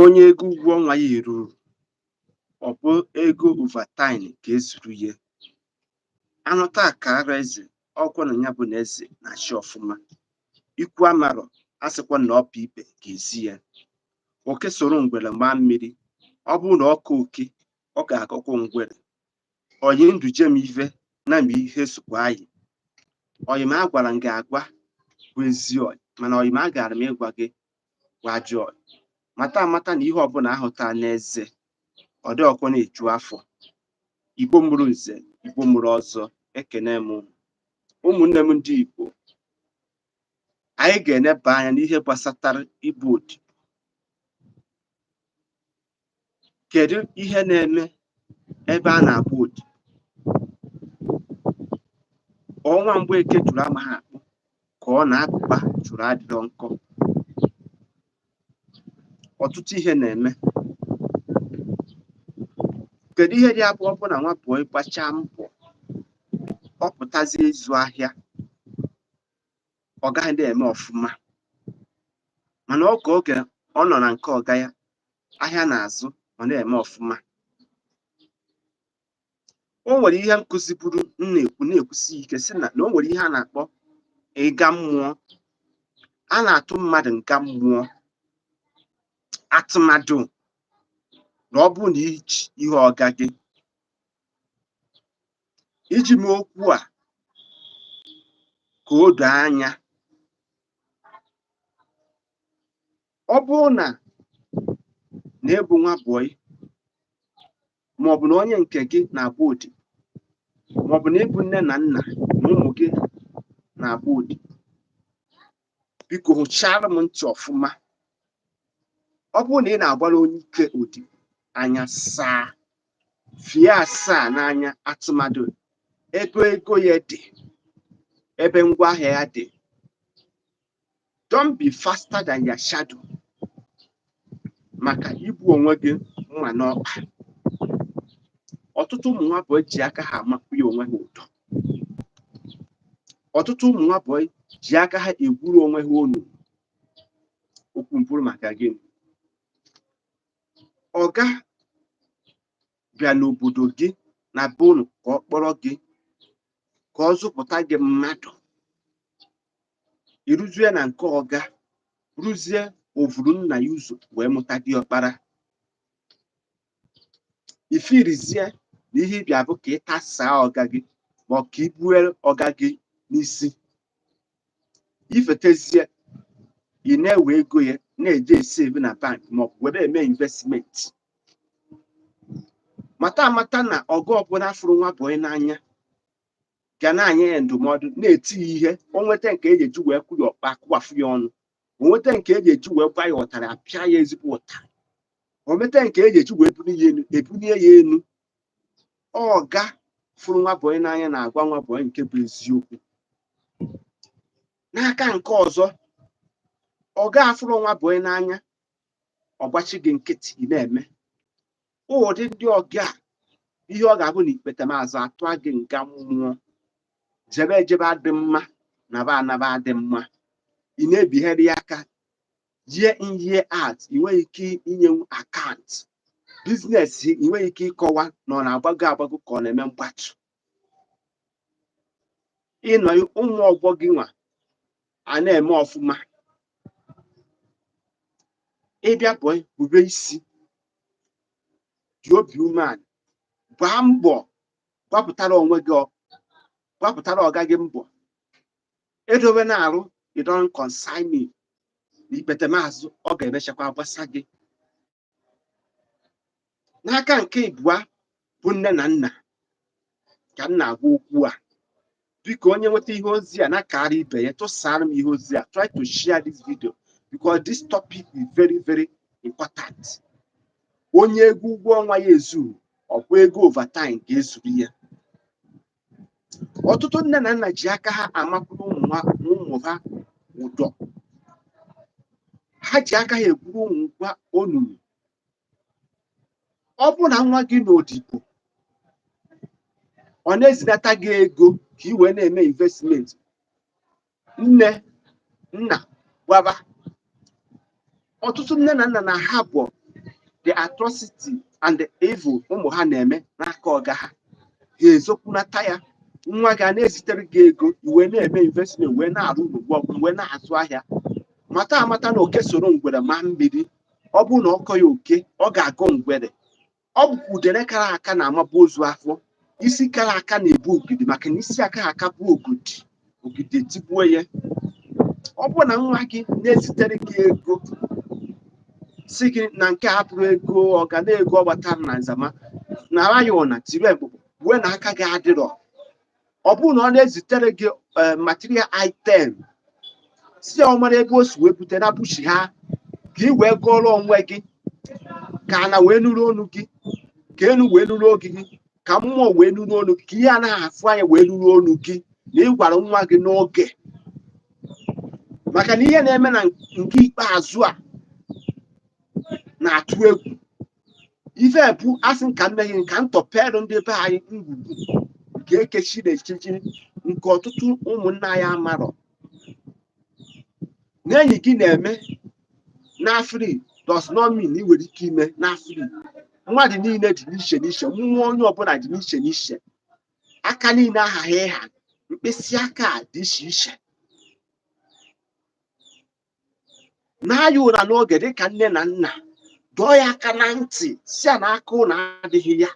Onye ego ụgwọ ọnwa ya eruru, ọ bụ ego overtime ka ezuru ya. Anụta akara eze ọkwọ na ya bụ na eze na-achị ọfụma. Ikwu amarọ asịkwa na ọ bụ ibe ga-ezi ya. Oke soro ngwere maa mmiri, ọ bụrụ na ọ ka oke, ọ ga-akọkwa ngwere. Oyi ndụ jem ive na mgbe ihe sokwa anyị. Oyi m agwara m gị agwa bụ ezi oyi, mana oyi m agara m ịgwa gị bụ ajọ oyi. Mata amata na ihe ọbụla ahụta n'eze, ọ dị ọkwọ na-eju afọ. Igbo mụrụ nze, Igbo mụrụ ọzọ, ekene m unu. Ụmụnne m ndị Igbo, anyị ga-eneba anya n'ihe gbasatara ịgba odibo. Kedu ihe na-eme ebe a na-agba odibo? Ọnwa Mgbeke jụrụ amaghị akpụ ka ọ na-agụba jụrụ adịrọ nkọ. Ọtụtụ ihe na-eme. Kedu ihe dị abụọ bụ na nwa bọyị gbachaa mbọ, ọ pụtazie ịzụ ahịa, ọ gaghị na-eme ọfụma, mana oge oge ọ nọ na nke ọga ya, ahịa na-azụ, ọ na-eme ọfụma. O nwere ihe m kụziburu m na-ekwu na-ekwusi ike sị na o nwere ihe a na-akpọ ịga mmụọ. A na-atụ mmadụ nga mmụọ atụmadụ na ọ bụrụ na iji ihe ọga gị. Iji mee okwu a ka o doo anya, ọ bụrụ na na ị bụ nwa bọyị maọbụ na onye nke gị na-agba odibo maọbụ na ị bụ nne na nna na ụmụ gị na-agba odibo, biko hụchara m ntị ọfụma. Ọ bụrụ na ị na-agbara onye ike odibo, anya saa, fie asaa n'anya atụmadụ ebe ego ya dị, ebe ngwaahịa ya dị. Don't be faster than your shadow, maka igbu onwe gị mma n'ọkpa. Ọtụtụ ụmụ nwa bọyị ji aka ha amakwu ya onwe ha ụdọ. Ọtụtụ ụmụ nwa bọyị ji aka ha egwuru onwe ha onunu. Okwu mbụrụ maka gịnị? Ọga bịa n'obodo gị na be unu ka ọ kpọrọ gị ka ọ zụpụta gị mmadụ. I ruzie na nke ọga, ruzie ovuru nna ya ụzọ wee mụta diọkpara. Ifirizie na ihe ịbịa bụ ka ị tasaa ọga gị ma ọ ka i bue ọga gị n'isi. Ifetezie, ị na-ewe ego ya na-eje esave na bank ma ọ bụ were eme investment. Mata amata na ọga ọbụla fụrụ nwa bọyị n'anya ga na-anye ya ndụmọdụ, na-eti ya ihe. O nweta nke eji eji wee kwụ ya ọkpa, kụwafụ ya ọnụ. O nweta nke eji eji wee gwa ya ụtarị, apịa ya ezigbo ụtarị. O nweta nke eji eji wee bunie ya elu, ebunie ya elu. Ọga fụrụ nwa bọyị n'anya na-agwa nwa bọyị nke bụ eziokwu. N'aka nke ọzọ, ọga afụrụ nwa bọyị n'anya, ọ gbachi gị nkịtị ị na-eme ụdị ndị ọga a. Ihe ọ ga-abụ na ikpetemazụ atụa gị nga mmụọ. Jebe ejebe adị mma, naba anaba adị mma. Ị na-ebigharị aka year in year out, ị nweghị ike inyenwu account business, ị nweghị ike ịkọwa na ọ na-agbago agbago ka ọ na-eme mgbatu. Ịnọ ụmụ ọgbọ gị nwa a na-eme ọfụma, ịbịa bọị bube isi dị obi umeala, gbaa mbọ gbapụtara onwe gị, gbapụtara ọga gị mbọ edobe na-arụ. You don't concern me. Na ikpetemazụ ọ ga-emechakwa gbasa gị. N'aka nke ịbụa bụ nne na nna ka m na-agwa okwu a. Biko, onye nweta ihe ozi a na-akara ibe ya, tụsara m ihe ozi a. Try to share this video because this topic is very very important. Onye ego ụgwọ ọnwa ya ezuru, ọ bụ ego overtime ga-ezuru ya. Ọtụtụ nne na nna ji aka ha amakwuru ụmụ ha ụdọ. Ha ji aka ha egwuru ụmụ ha onunu. Ọ bụrụ na nwa gị n'odibo, ọ na-ezinata gị ego ka ị wee na-eme investment, nne nna gwaba. Ọtụtụ nne na nna na ha bụ The atrocity and the evil ụmụ ha na-eme n'aka ọga ha, ha ezokwunata ya. Nwa gị a na-ezitere gị ego, iwe na-eme investment, wee na-arụ ụlọ, wee na-azụ ahịa. Mata amata na oke soro ngwere ma mmiri, ọ bụrụ na ọ kọ ya oke, ọ ga-agụ ngwere. Ọ bụkwa udene kara aka na-amabụ ozu afọ, isi kara aka na-ebu ogidi, maka na isi aka aka bụ ogidi, ogidi etigbuo ya. Ọ bụrụ na nwa gị na-ezitere gị ego, si gị na nke a bụrụ ego ọga na ego ọ gbatara na nzama, nara ya ụna tiri mkpụkpụ wee na aka gị adịrọ. Ọ bụrụ na ọ na-ezitere gị material item, si ya ọ mara ebe o si wee bute na bushi ha, ka ị wee gụọrọ onwe gị, ka ana wee nụrụ ọnụ gị, ka enu wee nụrụ oge gị, ka mmụọ wee nụrụ ọnụ gị, ka ihe anaghị afụ anya wee nụrụ ọnụ gị na ị gwara nwa gị n'oge. Maka na ihe na-eme na nke ikpeazụ a na-atụ egwu. Ife bụ asị nka mmehie nka ntọperụ ndị be anyị, ngwugwu nke ekechiri echichi, nke ọtụtụ ụmụnna anyị amarọ na enyi gị na-eme n'afri does not mean na ị nwere ike ime n'afri. Mmadụ niile dị n'iche n'iche, mmụọ onye ọbụla dị n'iche n'iche, aka niile aghaghị ịha, mkpịsị aka dị iche iche. Na-aya ụra n'oge dịka nne na nna, dọọ ya aka na ntị, si ya na aka ụlọ adịghị ya,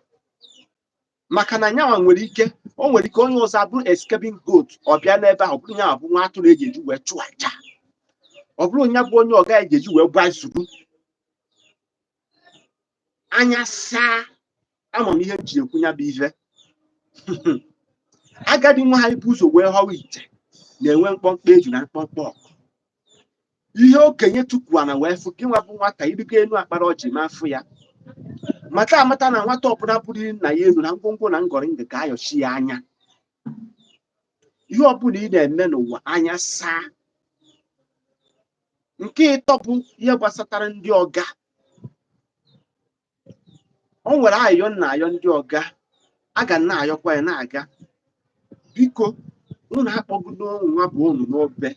maka na nyanwa nwere ike, o nwere ike onye ọzọ abụrụ escaping goat, ọ bịa n'ebe ahụ, ọ bụrụ nyanwa bụ nwa atụrụ eji eji wee chụọ aja, ọ bụrụ nya bụ onye ọga eji eji wee gbazuru anya saa. Amamihe m ji ekwu ya bụ ife, agadi nwaanyị bụ ụzọ wee họwa ite na-enwe mkpọmkpọ eju na mkpọmkpọ ọkụ. Ihe okenye tukwuana wee fụ gị nwa bụ nwata irigo elu akpara ọjị ma afụ ya. Mata amata na nwata ọbụla bụrụ nna ya elu na ngwongwo na ngọrịngọ ga-ayọchi ya anya. Ihe ọbụla ị na-eme n'ụwa, anya saa. Nke ịtọ bụ ihe gbasatara ndị ọga. O nwere ayọ nna ayọ ndị ọga, a ga na-ayọkwa ya na-aga, biko unu akpọgodo nwa bụ unu n'obe.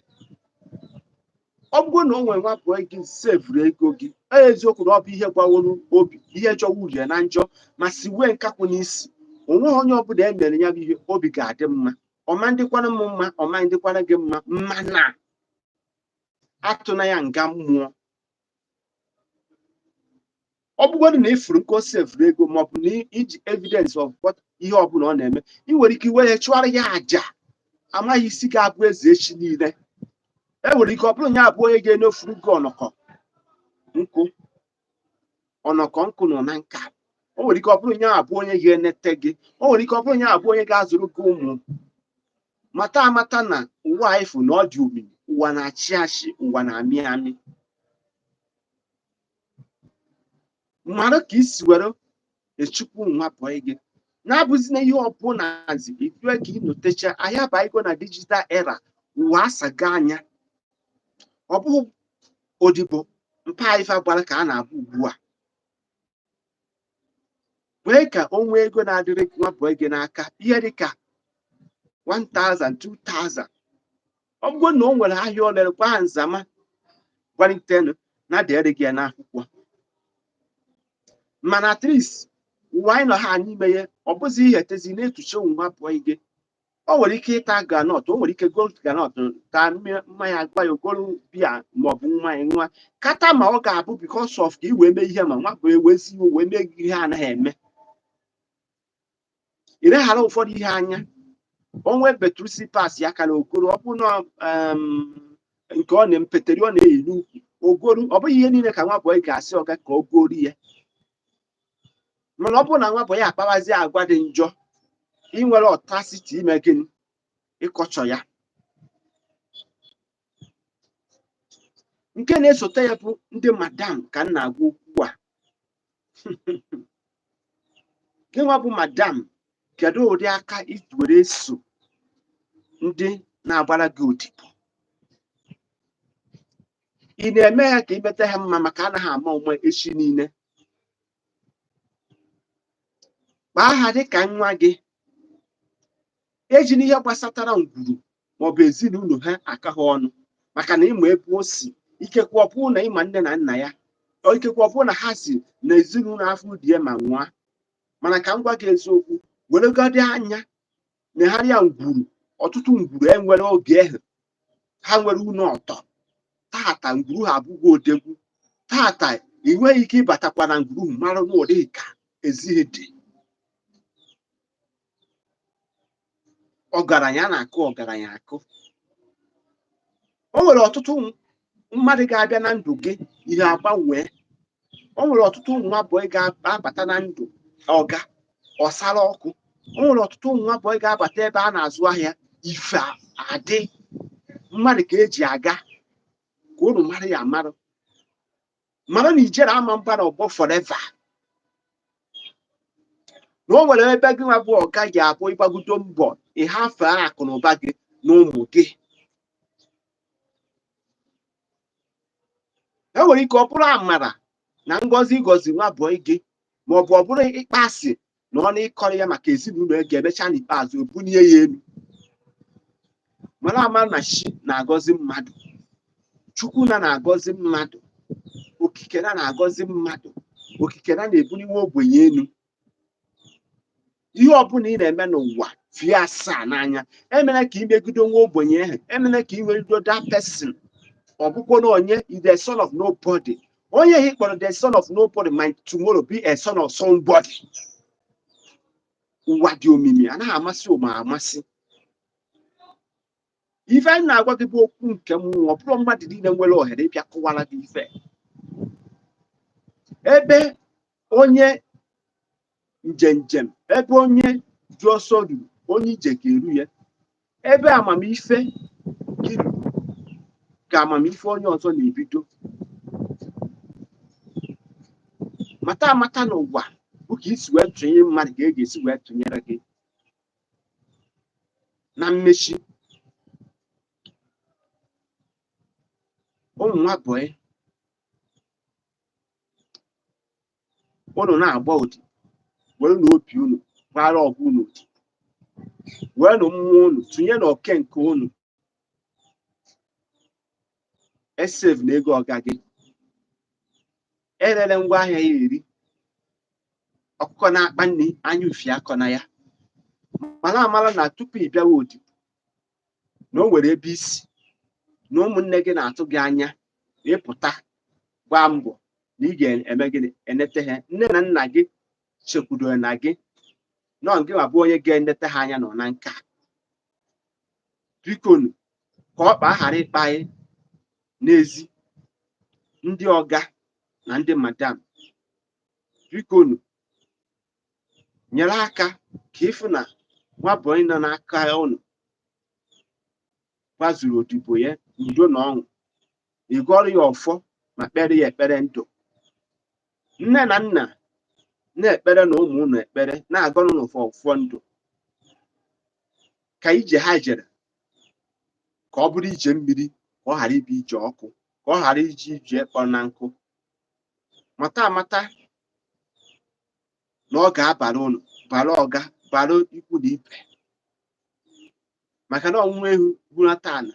Ọ bụrụ na o nwere nwa bụ gị sevuru ego gị, eziokwu na ọ bụ ihe gwaworo obi, ihe jọwa urie na njọ, ma si wee nkakwụ n'isi, onweghị onye ọbụla e mere ya bụ ihe obi ga-adị mma. Ọma ndịkwana m mma, ọma ndịkwana gị mma, mana atụna ya nga mmụọ. Ọ bụgodị na ịfụrụ nke o sevuru ego, maọbụ na iji evidence of what ihe ọbụla ọ na-eme, ị nwere ike iwe ya chụọrọ ya àjà. Amaghị isi ga-abụ eze echi niile. E nwere ike ọ bụrụ ya abụ onye ga-enofuru gị ọnọkọ nkụ, ọnọkọ nkụ nọ na nka. O nwere ike ọ bụrụ ya abụ onye ga-enete gị. O nwere ike ọ bụrụ ya abụ onye ga-azụrụ gị ụmụ. Mata amata na ụwa anyị fụ na ọ dị omimi, ụwa na-achị achị, ụwa na-amị amị. Mara ka isi were echukwu nwa bọị gị na-abụzi na ihe ọbụla zi ikwe ka ị notecha anyị abaghịgo na digital era. Ụwa asaga anya, ọ bụghị odibo mpa ife gbara ka a na-abụ ugbu a. Kwee ka o nwee ego na-adịrị nwa bọị gị n'aka, ihe dịka 1000 2000. Ọ bụrụ na o nwere ahịa o lere kwa nzama gwalitenu na dere gị ya n'akwụkwọ. Mana at least ụwa anyị nọ ha n'ime ya, ọ bụzi ihe tezi na-etuche nwa bọị gị. O nwere ike ịta groundnut, o nwere ike goro groundnut, taa mmanya, gwa ya ogoro biya maọbụ mmanya nwa kata, ma ọ ga-abụ because of ka ị wee mee ihe, ma nwa bụ ewezi iwe wee mee gị ihe anaghị eme. Ireghara ụfọdụ ihe anya. Onwe betrusi pas ya ka na okoro, ọ bụ na nke ọ na-empeteri, ọ na-eyi n'ukwu ogoro. Ọ bụghị ihe niile ka nwa bọyị ga-asị ọga ka o goro ya. Mana ọ bụrụ na nwa bọyị akpawazi agwa dị njọ, ị nwere ọtasiti ime gịnị? Ịkọchọ ya. Nke na-esote ya bụ ndị madam ka m na-agwa okwu a. Gị nwa bụ madam, kedu ụdị aka i were eso ndị na-agbara gị odibo? Ị na-eme ha ka imeta ha mma, maka anaghị ama ụma echi niile. Kpaa ha dịka nwa gị. Eji n'ihe gbasatara ngwuru maọbụ ezinụlọ ha aka ha ọnụ, maka na ịma ebe o si, ikekwe ọ bụrụ na ịma nne na nna ya. Ikekwe ọ bụrụ na ha si na ezinụlọ afọ dị ya ma nwa. Mana ka m gwa gị eziokwu, weregodi anya negharịa ngwuru. Ọtụtụ ngwuru enwere oge ahụ ha nwere ụlọ ọtọ. Tata ngwuru ha abụghị odegwu. Tata ị nweghị ike ịbatakwa na ngwuru mara na ụdị ka ezighi dị. Ọgaranya na-akụ ọgaranya akụ. O nwere ọtụtụ mmadụ ga-abịa na ndụ gị, ihe agbanwee. O nwere ọtụtụ ụmụ nwa bọyị ga-abata na ndụ ọga ọsara ọkụ. O nwere ọtụtụ ụmụ nwa bọyị ga-abata ebe a na-azụ ahịa, ife adị mmadụ ka eji aga ka unu mara ya mara mara na ijere ama mba na ọgbọ forever, na o nwere ebe gị nwa bụ ọga ga-abụ ịgbagodo mbọ ịhafe akụ na ụba gị na ụmụ gị. E nwere ike ọ bụrụ amara na ngọzi ịgọzi nwa bọyị gị, ma ọ bụ ọ bụrụ ịkpa asị na ọ na-ịkọrọ ya maka ezinụlọ ya ga-emecha n'ikpeazụ ebunie ya elu. Mara ama na chi na-agọzi mmadụ, Chukwu na na-agọzi mmadụ, okike na na-agọzi mmadụ, okike na na-ebuli nwa ogbenye elu. Ihe ọbụla ị na-eme n'ụwa fie asaa n'anya, emela ka imegide nwa ogbenye ahụ, emela ka ị weredo that person. Ọ bụkwa na onye is the son of nobody. Onye he kpọrọ the son of nobody might tomorrow be a son of somebody. Ụwa dị omimi, anaghị amasị ụma amasị. Ife anyị na-agwa gị bụ okwu nke mmụọ, ọ bụrụ mmadụ niile nwere ohere ịbịa kọwara gị ife. Ebe onye njem, ebe onye ji ọsọ ruru, onye ije ga-eru ya. Ebe amamife gị ruru ka amamife onye ọzọ na-ebido. Mata amata n'ụwa bụ ka isi wee tụnyere mmadụ ka e ga-esi wee tụnyere gị. Na mmechi, ụmụ nwa bọyị, unu na-agba odibo, were na obi unu gbara ọgụ unu odibo, were na mmụọ unu tụnye na oke nke unu. Esave na ego ọga gị, erere ngwa ahịa ya eri, ọkụkọ na-akpa nri anya ufi akọ na ya. Mana amara na tupu ị bịawa odibo na o nwere ebe isi na ụmụnne gị na-atụ gị anya na ịpụta gbaa mbọ na ị ga-eme gịnị, enete ha. Nne na nna gị chekwudoro na gị nọ gị ma bụ onye ga-enete ha anya nọ na nka. Bikonu ka ọkpa ghara ịkpa anyị n'ezi, ndị ọga na ndị madam, bikonu nyere aka ka ịfụ na nwa bọyị nọ n'aka unu gbazuru odibo ya udo na ọṅụ, ịgọrọ ya ọfọ ma kpere ya ekpere ndụ. Nne na nna na-ekpere na ụmụ unu ekpere, na-agọrọ unu ọfọ ndụ, ka ije ha jere ka ọ bụrụ ije mmiri, ka ọ ghara ịbụ ije ọkụ, ka ọ ghara iji ije kpọrọ na nkụ. Mata amata na ọ ga-abara unu, bara ọga, bara ikwu na ibe, maka na ọnwụ ehu bunata ala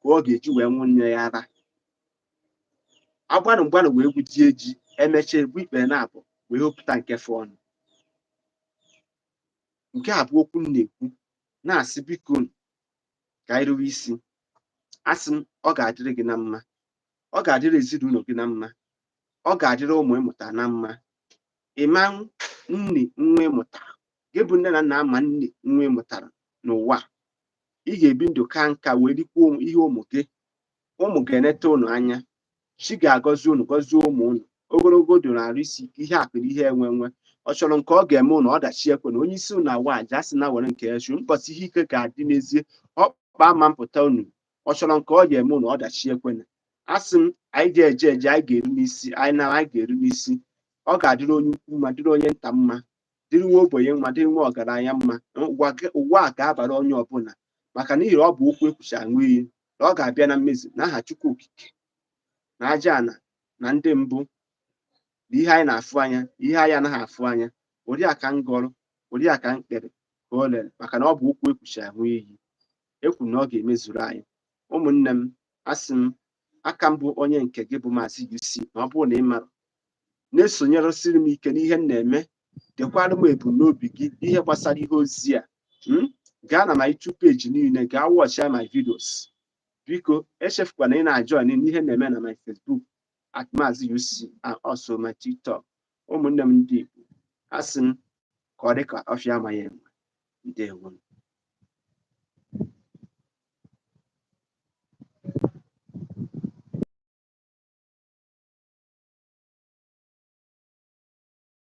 ka ọ ga-eji wee nwụ nne ya ara. Agbanụ mgbanụ wee gwujie ji, emechaa ebu ikpere na abụ wee hopụta nke fọ ọnụ. Nke a bụ okwu m na-ekwu na-asị biko ka anyị rube isi. Asị m ọ ga-adịrị gị na mma, ọ ga-adịrị ezinụlọ gị na mma, ọ ga-adịrị ụmụ ịmụta na mma. Ịma nni nwa ịmụtara gị bụ nne na nna ama nni nwa ịmụtara n'ụwa. Ị ga-ebi ndụ ka nka wee rikwuo ihe ụmụ gị. Ụmụ ga-enete unu anya, chi ga-agọzi unu, gọzie ụmụ unu, ogologo ndụ na arụ isi ike, ihe akụ na ihe enwe enwe. Ọ chọrọ nke ọ ga-eme unu, ọdachi ekwe na onye isi unu awa aja asị na were nke ya chu mbọsị ihe ike ga-adị n'ezie, ọkpa ama mpụta unu. Ọ chọrọ nke ọ ga-eme unu, ọdachi ekwe na asị m anyị ga-eje eje, anyị ga-eru n'isi, anyị na anyị ga-eru n'isi. Ọ ga-adịrị onye ukwu mma, dịrị onye nta mma, dịrị nwa ogbenye mma, dịrị nwa ọgaranya mma. Ụwa a ga-abara onye ọbụla, maka n'ihi ọ bụ okwu ekwuchara ṅụọ iyi na ọ ga-abịa na mmezu n'aha Chukwu Okike na aja ana na ndị mbụ na ihe anyị na-afụ anya, ihe anyị anaghị afụ anya. Ụdị a ka m gọrọ, ụdị a ka m kpere ka o lere, maka na ọ bụ okwu ekwuchara ṅụọ iyi ekwu na ọ ga-emezuru anyị. Ụmụnne m, asị m aka mbụ onye nke gị bụ Maazị UC, na ọ bụrụ na ị mara Na-esonyeresiri m ike n'ihe m na-eme. Dekwara m ebumnobi gị ihe gbasara ihe ozi a. Gaa na my YouTube page niile, gaa watch my videos. Biko, echefukwana ị na-ajoin n'ihe na-eme na my Facebook @MaaziUC and also my TikTok. Ụmụnne m ndị Igbo, asị m ka ọ dị ka ọfịa amaghị enwe. Ndewo.